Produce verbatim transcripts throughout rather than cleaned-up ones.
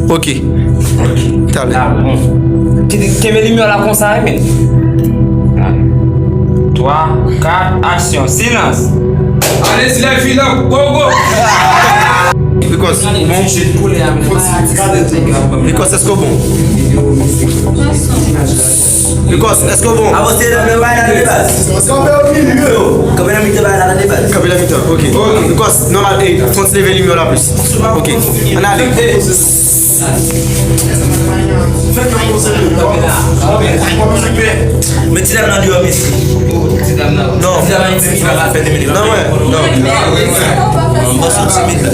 Ok. Talè. Kenbe limyè la konsa, wi, men. Twa, kat, aksyon. Silans. Ale, silans, filan, go, go. Because, bon. Because, èske w bon? Because, èske w bon? Avanse nan men bay la nan debaz. Kanpe nan mitan bay la nan debaz. Kanpe nan mitan, ok. Because, nòmal, ey, fò n leve limyè la plis. Ok, ann ale. Met ti dam nan deyò, mesye. Non. Non, mwen, non. Mwen soti mit la.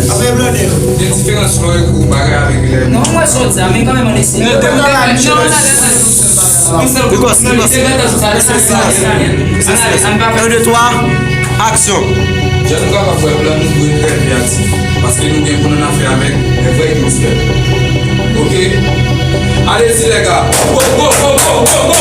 Gen diferans lè w ekri yon bagay avèk lè. Non, mwen soti, men kanmenm, ann eseye. Because, because. Un, deux, trois, action. Jan nou kapab wè, plan nou dwe trè kreyatif, paske nou gen pou n ann afè avèk de vrè gangstè. Ok? Alezi, lè ga. Go, go, go, go, go, go!